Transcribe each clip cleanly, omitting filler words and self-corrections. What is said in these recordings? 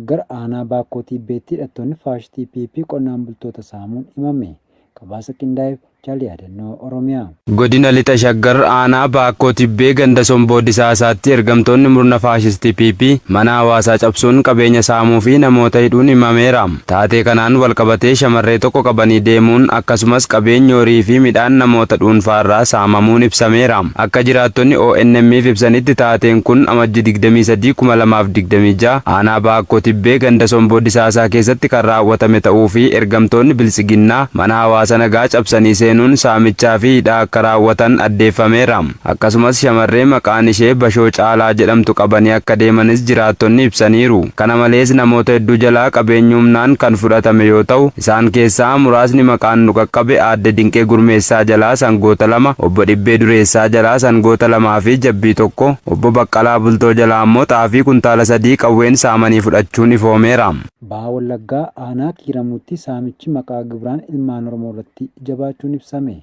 Shaggar Aanaa Baakkoo Tiibbeetti hidhattoonni faashistii PP qonnaan bultoota saamuun himame. Gabaasa qindaa'eef Jaal Yaadannoo Oromiyaa. Godina Lixa Shaggar Aanaa Baakkoo Tibbee ganda Somboo Disaasaatti ergamtoonni murna faashistii PP mana hawaasaa cabsuun qabeenya saamuu fi namoota hidhuun himameera. Taatee kanaan walqabatee shamarree tokko qabanii deemuun akkasumas qabeenyi horii fi midhaan namoota dhuunfaarraa saamamuun ibsameera. Akka jiraattonni ONM'f ibsanitti taateen kun Amajji 23, 2026 aanaa Baakkoo Tibbee ganda Somboo Disaasaa keessatti kan raawwatame ta'uu fi ergamtoonni Biltsiginnaa mana hawaasa nagaa cabsanii seenuun saamichaa fi hidhaa akka raawwatan addeeffameera. Akkasumas shamarree maqaan ishee Bashoo Caalaa jedhamtu qabanii akka deemanis jiraattonni ibsaniiru. Kana malees namoota hedduu jalaa qabeenyi humnaan kan fudhatame yoo ta'u, isaan keessaa muraasni maqaan nu qaqqabe Aadde Dinqee Gurmeessaa jalaa sangoota 2, Obbo Dhibbee Dureessaa jalaa sangoota 2 fi jabbii 1, Obbo Baqqalaa Bultoo jalaa ammoo xaafii kuntaala 3 qawween saamanii fudhachuun ifoomeera. Baha Wallaggaa Aanaa Kiiramuutti saamichi maqaa gibiraan ilmaan Oromoo irratti jabaachuun ibsame.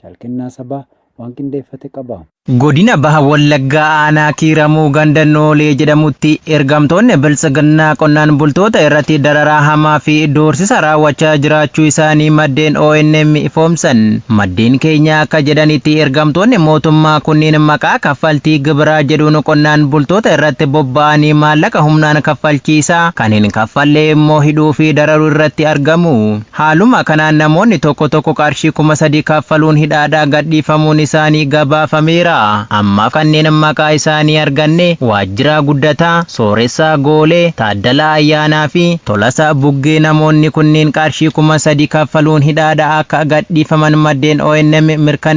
Jaal Kennaa Sabaa waan qindeeffate qaba. Godina Baha Wallaggaa Aanaa Kiiramuu ganda Noolee jedhamutti ergamtoonni Biltsiginnaa qonnaan bultoota irratti dararaa hamaa fi doorsisa raawwachaa jiraachuu isaanii maddeen ONM ifoomsan. Maddeen keenya akka jedhanitti ergamtoonni mootummaa kunniin maqaa kaffaltii gibiraa jedhuun qonnaan bultoota irratti bobba'anii maallaqa humnaan kaffalchiisaa, kan hin kaffalle immoo hidhuu fi dararuu irratti argamu. Haaluma kanaan namoonni tokko tokko qarshii 3000 kaffaluun hidhaadhaa gadhiifamuun isaanii gabaafameera. Ammaaf kanneen maqaa isaanii arganne Waajjiraa Guddataa, Sooressaa Goolee, Taaddalaa Ayyaanaa fi Tolasaa Buggee namoonni kunneen qarshii 3000 kaffaluun hidhaadhaa akka gadhiifaman maddeen ONM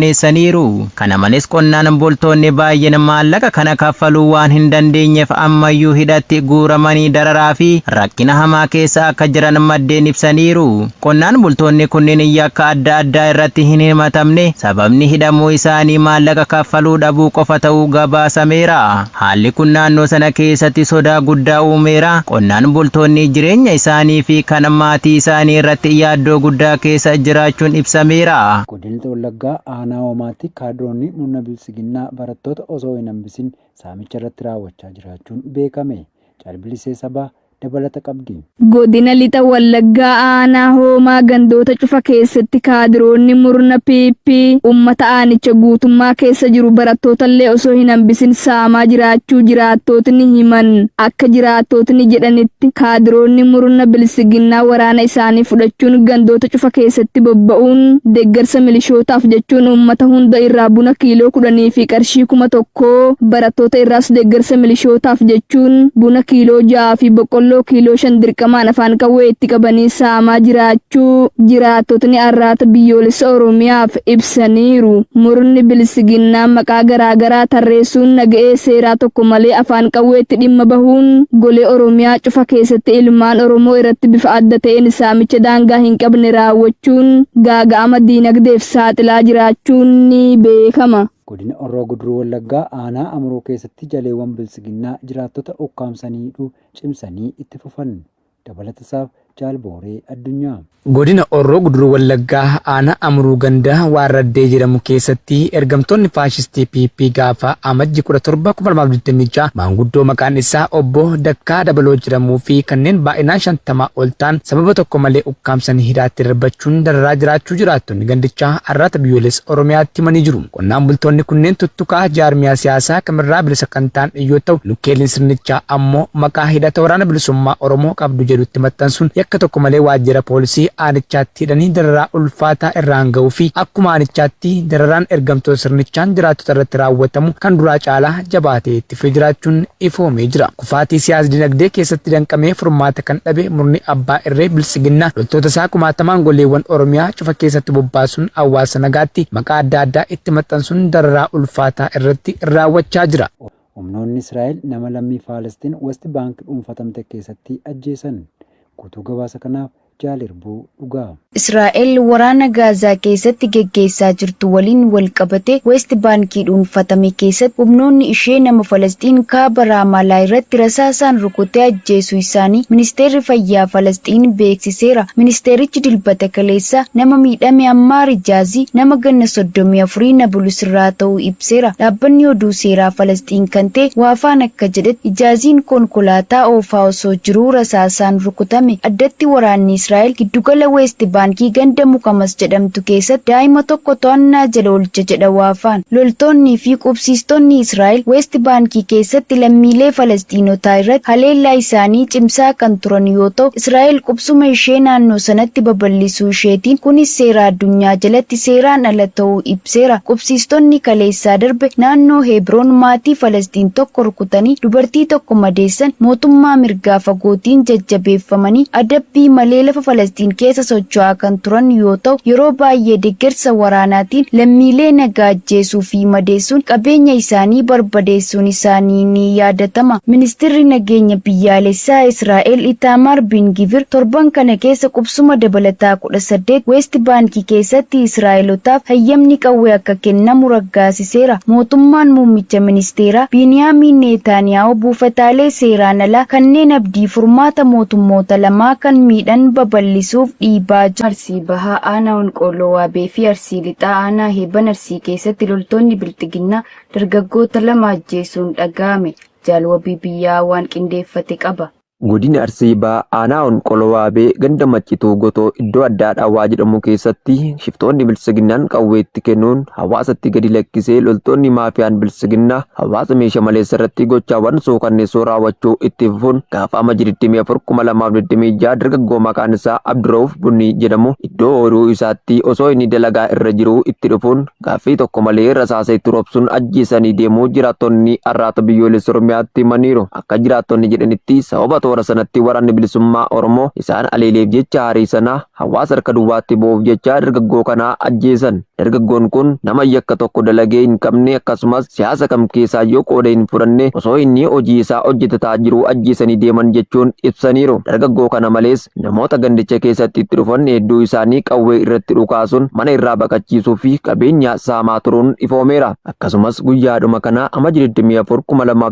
mirkaneessaniiru. Kana malees qonnaan bultoonni baay'een maallaqa kana kaffaluu waan hin dandeenyeef ammayyuu hidhatti guuramanii dararaa fi rakkina hamaa keessa akka jiran maddeen ibsaniiru. Qonnaan bultoonni kunneen yakka adda addaa irratti hin himatamne, sababni hidhamuu isaanii maallaqa kaffaluu dhabuu qofa ta'uu gabaasameera. Haalli kun naannoo sana keessatti sodaa guddaa uumeera, qonnaan bultoonni jireenya isaanii fi kan maatii isaanii irratti yaaddoo guddaa keessa jiraachuun ibsameera. Godina Lixa Wallaggaa Aanaa Hoomaatti kaadiroonni murna Biltsiginnaa barattoota osoo hin hambisin saamicha irratti raawwachaa jiraachuun beekame. Jaal Bilisee Sabaa dabalata qabdi. Godina Lixa Wallaggaa aanaa Hoomaa gandoota cufa keessatti kaadiroonni murna PP uummata aanicha guutummaa keessa jiru barattootallee osoo hin hambisin saamaa jiraachuu jiraattootni himan. Akka jiraattootni jedhanitti kaadiroonni murna Bilsiginnaa waraana isaanii fudhachuun gandoota cufa keessatti bobba'uun deeggarsa milishootaaf jechuun uummata hunda irraa buna kiiloo 10 fi qarshii 1000, barattoota irraas deeggarsa milishootaaf jechuun buna kiiloo 6 fi boqqolloo kiiloo 5 dirqamaan afaan qawwee itti qabanii saamaa jiraachuu jiraattotni Arraata Biyyoolessa Oromiyaaf ibsaniiru. Murni Bilsiginnaa maqaa garaa garaa tarreessuun naga'ee seeraa tokko malee afaan qawweetti dhimma bahuun golee Oromiyaa cufa keessatti ilmaan Oromoo irratti bifa adda ta'een saamicha daangaa hin qabne raawwachuun gaaga'ama diinagdeef saaxilaa jiraachuun ni beekama. Godina Horroo Guduruu Wallaggaa aanaa Amuruu keessatti jaleewwan Biltsiginnaa jiraattota ukkaamsanii hidhuu cimsanii itti fufan. Dabalatasaaf Jaal Booree Addunyaa. Godina Horroo Guduruu Wallaggaa aanaa Amuruu ganda Waarraddee jedhamu keessatti ergamtoonni faashistii PP gaafa Amajji 17, 2026 maanguddoo maqaan isaa Obbo Dakkaa Dabaloo jedhamuu fi kanneen baay'inaan 50 ol ta'an sababa tokko malee ukkaamsanii hidhaatti darbachuun dararaa jiraachuu jiraattonni gandichaa Arraata Biyyoolessa Oromiyaatti himanii jiru. Qonnaan bultoonni kunneen tuttuqaa jaarmiyaa siyaasaa kamirraa bilisa kan ta'an yoo ta'u, lukkeeleen sirnichaa ammoo maqaa hidhata Waraana Bilisummaa Oromoo qabdu jedhu itti maxxansuun yakka tokko malee waajjira poolisii aanichaatti hidhanii dararaa ulfaataa irraan ga'uu fi akkuma aanichaatti dararaan ergamtoota sirnichaan jiraattota irratti raawwatamu kan duraa caalaa jabaatee itti fufee jiraachuun ifoomee jira. Kufaatii siyaas-dinagdee keessatti danqamee furmaata kan dhabe murni abbaa irree Biltsiginnaa loltoota isaa kumaatamaan goleewwan Oromiyaa cufa keessatti bobbaasuun hawaasa nagaatti maqaa adda addaa itti maxxansuun dararaa ulfaataa irratti raawwachaa jira. Humnoonni Israa'el nama lammii Faalasxiin West Baank dhuunfatamte keessatti ajjeesan. Guutuu gabaasa kanaaf Jaal Irbuu Dhugaa. Israa'el waraana Gaazaa keessatti geggeessaa jirtu waliin wal qabate West Baankii dhuunfatame keessatti humnoonni ishee nama Falasxiin kaaba Raamaalaa irratti rasaasaan rukutee ajjeesuu isaanii Ministeerri Fayyaa Falasxiin beeksiseera. Ministeerichi Dilbata kaleessaa nama miidhame Ammaar Ijaazii nama ganna 34 Nabulus irraa ta'uu ibseera. Dhaabbanni oduu seeraa Falasxiin kan ta'e Waafaan akka jedhetti Ijaaziin konkolaataa oofaa osoo jiruu rasaasaan rukutame. Addatti waraanni Israa'el giddugala West Baankii ganda Mukamas jedhamtu keessatti daa'ima tokko to'annaa jala oolche jedha Waafaan. Loltoonni fi qubsiistonni Israa'el West Baankii keessatti lammiilee Falasxiinotaa irratti haleellaa isaanii cimsaa kan turan yoo ta'u, Israa'el qubsuma ishee naannoo sanatti babal'isuu isheetiin kunis seera addunyaa jalatti seeraan ala ta'uu ibseera. Qubsiistonni kaleessaa darbe naannoo Hebroon maatii Falasxiin tokko rukutanii dubartii tokko madeessan mootummaa mirgaa fagootiin jajjabeeffamanii adabbii malee lafa Falasxiin keessa socho'aa kan turan yoo ta'u, yeroo baay'ee deggersa waraanaatiin lammiilee nagaa ajjeesuu fi madeessuun qabeenya isaanii barbadeessuun isaanii ni yaadatama. Ministirri Nageenya Biyyaalessaa Israa'el Itaamaar Bin-Gvir torban kana keessa qubsuma dabalataa 18 West Baankii keessatti Israa'elotaaf hayyamni qawwee akka kennamu raggaasiseera. Mootummaan muummicha ministeeraa Biiniyaamiin Neetaaniyaahuu buufataalee seeraan alaa kanneen abdii furmaata mootummoota lamaa kan miidhan babal'isuuf dhiibaa jira. Arsii Bahaa Aanaa Honqooloo Waabee fi Arsii Lixaa Aanaa Heeban Arsii keessatti loltoonni Bilxiginnaa dargaggoota lama ajjeesuun dhaga'ame. Jaal Wabii Biyyaa waan qindeeffate qaba. Godina Arsii Bahaa Aanaa Honqoloo Waabee ganda Maccituu Gotoo iddoo addaa Dhawaa jedhamu keessatti shiftoonni Biltsiginnaan qawwee itti kennuun hawaasatti gadi lakkisee loltoonni maafiyaan Biltsiginnaa hawaasa meesha maleessa irratti gochaawwan suukanneessoo raawwachuu itti fufuun gaafa Amajjii 24 2026 dargaggoo maqaan isaa Abdurrauf Bunnii jedhamu iddoo ooyiruu isaatti osoo inni dalagaa irra jiruu itti dhufuun gaaffii tokko malee rasaasa itti roobsuun ajjeesanii deemuu jiraattonni Arraata Biyyoolessa Oromiyaatti himaniiru. Akka jiraattonni jedhanitti, sababa toora sanatti Waraanni Bilisummaa Oromoo isaan aleeleef jecha aarii sana hawaasa harka duwwaatti ba'uuf jecha dargaggoo kana ajjeesan. Dargaggoon kun nama yakka tokko dalagee hin qabne, akkasumas siyaasa kam keessaa yoo qooda hin fudhanne, osoo inni hojii isaa hojjetataa jiruu ajjeesanii deeman jechuun ibsaniiru. Dargaggoo kana malees namoota gandicha keessatti itti dhufan hedduu isaanii qawwee irratti dhukaasuun mana irraa baqachiisuu fi qabeenya saamaa turuun ifoomeera. Akkasumas guyyaadhuma kana Amajji 24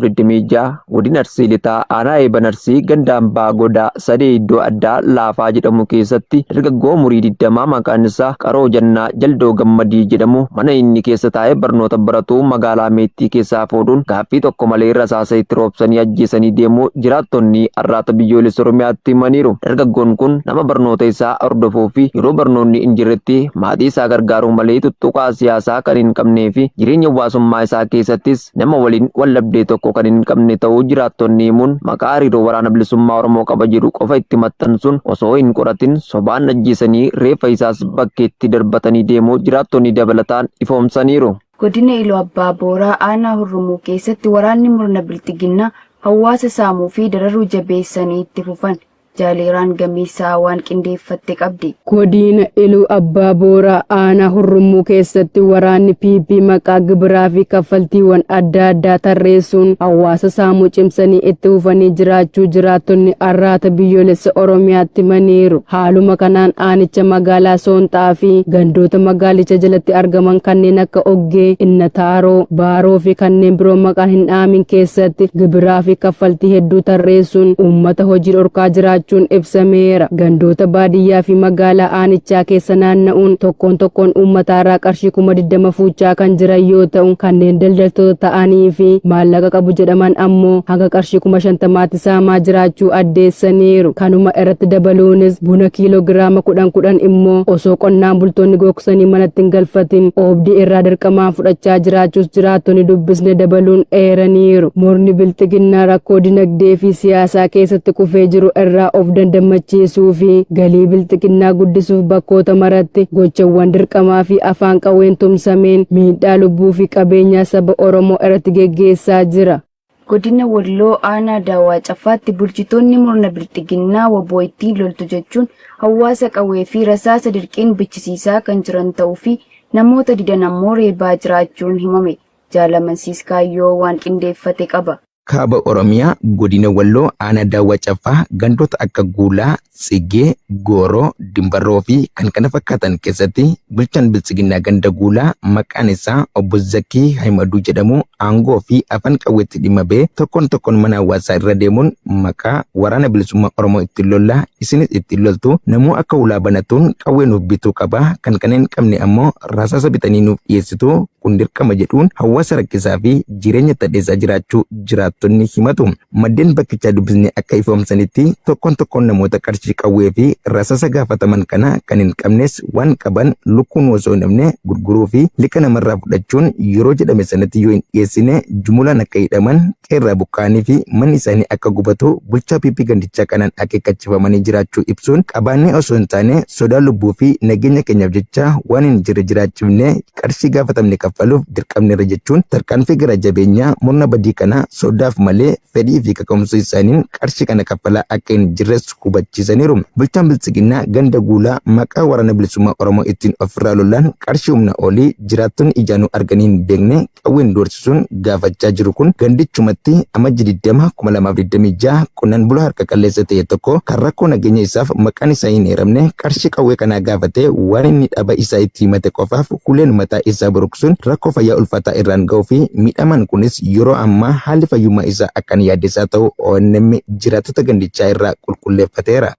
2026 godina Arsii Lixaa aanaa Eeban Arsii ganda Ambaa Godaa Sadee iddoo addaa Laafaa jedhamu keessatti dargaggoo umurii 20 maqaan isaa Qaroo Jannaa Jaldoo Gammadii jedhamu mana inni keessa taa'ee barnoota baratu magaalaa Meexxii keessaa fuudhuun gaaffii tokko malee rasaasa itti roobsanii ajjeesanii deemuu jiraattonni Arraata Biyyoolessa Oromiyaatti himaniiru. Dargaggoon kun nama barnoota isaa hordofuu fi yeroo barnoonni hin jirretti maatii isaa gargaaruu malee tuttuqaa siyaasaa kan hin qabnee fi jireenya hawaasummaa isaa keessattis nama waliin waldhabdee tokko kan hin qabne ta'uu jiraattonni himuun, maqaa hariiroo Waraana Bilisummaa Oromoo qaba jedhu qofa itti maxxansuun osoo hin qoratin sobaan ajjeesanii reeffa isaas bakkeetti darbatanii deemuu jiraattonni dabalataan ifoomsaniiru. Godina Iluu Abbaa Booraa aanaa Hurrumuu keessatti waraanni murna bilxiginnaa hawaasa saamuu fi dararuu jabeessanii itti fufan. Jaaleeraan Gameessaa waan qindeeffatte qabdi. Godina Iluu Abbaa Booraa aanaa Hurrummuu keessatti waraanni PP maqaa gibiraa fi kaffaltiiwwan adda addaa tarreessuun hawaasa saamuu cimsanii itti fufanii jiraachuu jiraattonni Arraata Biyyoolessa Oromiyaatti himaniiru. Haaluma kanaan aanicha magaalaa Soonxaa fi gandoota magaalicha jalatti argaman kanneen akka Oggee, Innataaroo, Baaroo fi kanneen biroo maqaan hin dhaamin keessatti gibiraa fi kaffaltii hedduu tarreessuun uummata hojii dhorkaa jiraachuun ibsameera. Gandoota baadiyyaa fi magaalaa aanichaa keessa naanna'uun tokkoon tokkoon uummataarraa qarshii 20,000 fuuchaa kan jiran yoo ta'u, kanneen daldaltoota ta'anii fi maallaqa qabu jedhaman ammoo hanga qarshii 50,000tti saamaa jiraachuu addeessaniiru. Kanuma irratti dabaluunis buna kiiloo giraama 10 10 immoo osoo qonnaan bultoonni gogsanii manatti hin galfatin oobdii irraa dirqamaan fudhachaa jiraachuus jiraattonni dubbisne dabaluun eeraniiru. Murni bilxiginnaa rakkoo dinagdee fi siyaasaa keessatti kufee jiru irraa of dandammachiisuu fi galii bilxiginnaa guddisuuf bakkoota maratti gochawwan dirqamaa fi afaan qawween tumsameen miidhaa lubbuu fi qabeenyaa saba Oromoo irratti geggeessaa jira. Godina Walloo aanaa Daawaa Caffaatti bulchitoonni murna bilxiginnaa waboo ittiin loltu jechuun hawaasa qawwee fi rasaasa dirqiin bichisiisaa kan jiran ta'uu fi namoota didan ammoo reebaa jiraachuun himame. Jaalamansiis Kaayyoo waan qindeeffate qaba. Kaaba Oromiyaa Godina Walloo Aanaa Daawwaa Caffaa gandoota akka Guulaa, Tsigee, Gooroo, Dimbarroo fi kan kana fakkaatan keessatti bulchaan Biltsiginnaa ganda Guulaa maqaan isaa Obbo Zakkii Hayimaduu jedhamu aangoo fi afaan qawweetti dhimma ba'ee tokkoon tokkoon mana hawaasaa irra deemuun maqaa Waraana Bilisummaa Oromoo ittiin lollaa isinis ittiin loltu namuu akka hulaa banatuun qawwee nuuf bituu qaba kan kana hin qabne ammoo rasaasa bitanii nuuf dhiyeessitu kun dirqama jedhuun hawaasa rakkisaa fi jireenya tadheessaa jiraachuu jiraattonni himatu. Maddeen bakkichaa dubbisne akka ifoomsanitti tokkoon tokkoon namoota qarshii qawwee fi rasaasa gaafataman kana kan hin qabnes waan qaban lukkuun osoo hin hafne gurguruu fi liqa namarraa fudhachuun yeroo jedhame sanatti yoo hin dhiyeessine jumulaan akka hidhaman qe'eerraa buqqa'anii fi manni isaanii akka gubatu bulchaa PP gandichaa kanaan akeekkachifamanii jiraachuu ibsuun qabaannee osoo hin taane sodaa lubbuu fi nageenya keenyaaf jecha waan hin jirre jiraachifne qarshii gaafatamne kaffaluuf dirqamneerra jechuun tarkaanfii gara jabeenyaa murna badii kana sodaaf malee fedhii fi kaka'umsa isaaniin qarshii kana kaffalaa akka hin jirres hubachiisaniiru. Bulchaan Biltsiginnaa ganda Guulaa maqaa Waraana Bilisummaa Oromoo ittiin ofirraa lolaan qarshii humna olii jiraattonni ijaanuu arganii hin beekne qawween doorsisuun gaafachaa jiru kun gandichumatti Amajji 20, 2026 qonnaan bulaa harka qalleessa ta'e tokko kan rakkoo nageenya isaaf maqaan isaa hin eeramne qarshii qawwee kanaa gaafatee waan inni dhaba isaa itti himate qofaaf uleen mataa isaa boroqsuun rakkoo fayyaa ulfaataa irraan ga'uu fi miidhamaan kunis yeroo ammaa haalli fayyummaa isaa akkaan yaaddessaa ta'uu ONM jiraattota gandichaa irraa qulqulleeffateera.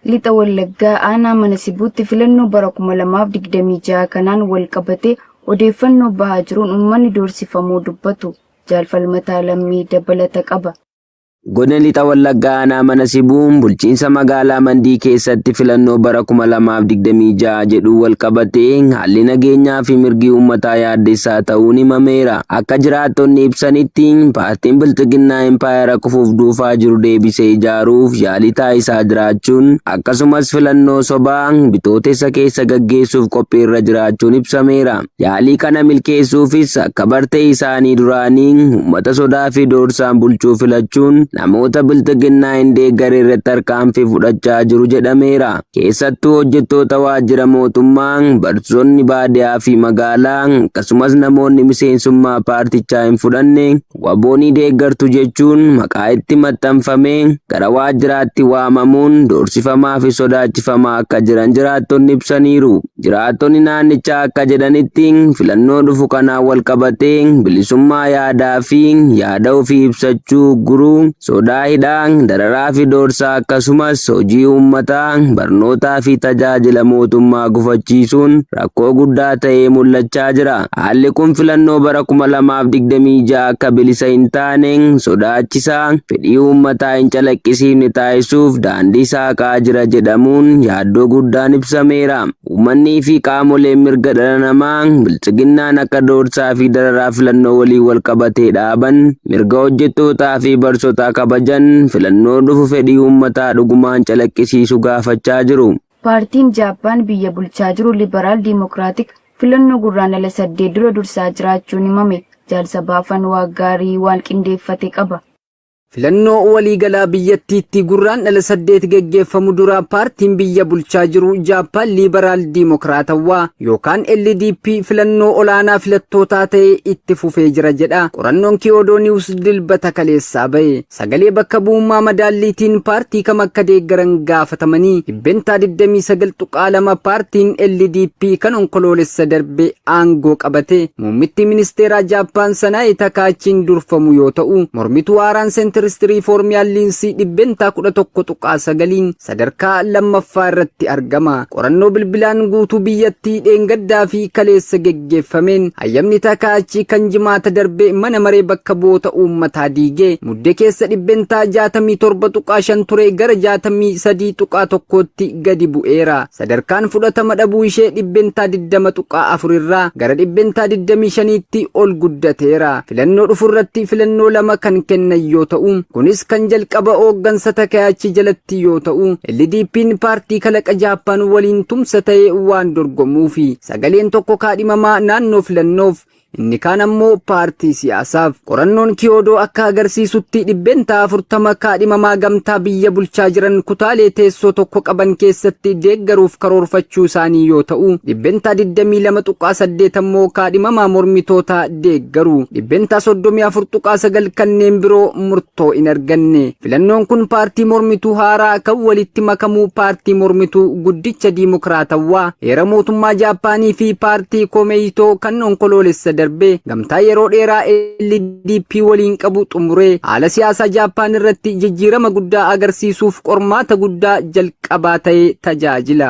Lixa Wallaggaa aanaa Mana Sibuutti filannoo bara 2026 kanaan wal qabatee odeeffannoo bahaa jiruun uummanni doorsifamuu dubbatu. Jaal Falmataa Lammii dabalata qaba. Godina Lixa Wallaggaa Aanaa Mana Sibuu bulchiinsa magaalaa Mandii keessatti filannoo bara 2026 jedhuun walqabatee haalli nageenyaa fi mirgi uummataa yaaddessaa ta'uun himameera. Akka jiraattonni ibsanitti paartiin Bilxiginnaa impaayera kufuuf duufaa jiru deebisee ijaaruuf yaalii taasisaa jiraachuun akkasumas filannoo sobaa Bitootessa keessa gaggeessuuf qophiirra jiraachuun ibsameera. Yaalii kana milkeessuufis akka bartee isaanii duraanii uummata sodaa fi doorsaan bulchuu filachuun namoota Bilxiginnaa hin deeggarre irratti tarkaanfii fudhachaa jiru jedhameera. Keessattuu hojjettoota waajjira mootummaa, barsiisonni baadiyaa fi magaalaa akkasumas namoonni miseensummaa paartichaa hin fudhanne wbo ni deeggartu jechuun maqaa itti maxxanfamee gara waajjiraatti waamamuun doorsifamaa fi sodaachifamaa akka jiran jiraattonni ibsaniiru. Jiraattonni naannichaa akka jedhanitti filannoo dhufu kanaan walqabatee bilisummaa yaadaa fi yaada ofii ibsachuu ugguruu, sodaa hidhaa, dararaa fi doorsaa akkasumas hojii uummataa, barnootaa fi tajaajila mootummaa gufachiisuun rakkoo guddaa ta'ee mul'achaa jira. Haalli kun filannoo bara 2026 akka bilisa hin taane, sodaachisaa, fedhii uummataa hin calaqqisiifne taasisuuf daandii saaqaa jira jedhamuun yaaddoo guddaan ibsameera. Uummannii fi qaamoleen mirga dhala namaa Biltsiginnaan akka doorsaa fi dararaa filannoo waliin walqabatee dhaaban, mirga hojjettootaa fi barsotaa kabajan, filannoo dhufu fedhii uummataa dhugumaan calaqqisiisu gaafachaa jiru. Paartiin Jaappaan biyya bulchaa jiru Liberaal Diimokiraatik filannoo Gurraandhala 8 dura dursaa jiraachuun himame. Jaal Sabaafan Waaqgaarii waan qindeeffate qaba. Filannoo waliigalaa biyyattiitti Gurraandhala 8 geggeeffamu dura paartiin biyya bulchaa jiru Jaappaan Liibaraal Diimokiraatawwaa yookaan LDP filannoo olaanaa filattootaa ta'e itti fufee jira jedha qorannoon Kiyodoo Niwus Dilbata kaleessaa ba'e. Sagalee bakka bu'ummaa madaalliitiin paartii kam akka deeggaran gaafatamanii 29.2% paartiin LDP kan Onkoloolessa darbe aangoo qabate muummittii ministeeraa Jaappaan Sanaa'e Takaachiin durfamu yoo ta'u, mormituu haaraan Sentirist Riifoormi Alliinsii 11.9% sadarkaa lammaffaa irratti argama. Qorannoo bilbilaan guutuu biyyattii dheengaddaa fi kaleessa geggeeffameen hayyamni Takaachii kan Jimaata darbe mana maree bakka bu'oota uummataa diige Mudde keessa 67.5% ture gara 63.1tti gadi bu'eera. Sadarkaan fudhatama dhabuu ishee 20.4% irraa gara 25%tti ol guddateera. Filannoo dhufu irratti filannoo lama kan kennan yoo ta'u, kunis kan jalqaba hooggansa Takayaachi jalatti yoo ta'u, LDP'n paartii kalaqa Jaappaan waliin tumsa ta'ee waan dorgomuufi. Sagaleen tokko kaadhimamaa naannoo filannoof. Inni kaan ammoo paartii siyaasaaf. Qorannoon Kiyoodoo akka agarsiisutti, 40% kaadhimamaa gamtaa biyya bulchaa jiran kutaalee teessoo tokko qaban keessatti deeggaruuf karoorfachuu isaanii yoo ta'u, 22.8% ammoo kaadhimamaa mormitoota deeggaru. 34.9% kanneen biroo murtoo hin arganne. Filannoon kun paartii mormituu haaraa kan walitti makamuu paartii mormituu guddicha Diimokiraatawaa heera mootummaa Jaappaanii fi paartii Komeeyitoo kan Onkoloolessa darbe gamtaa yeroo dheeraa LDP waliin qabu xumuree haala siyaasaa Jaappaan irratti jijjiirama guddaa agarsiisuuf qormaata guddaa jalqabaa ta'ee tajaajila.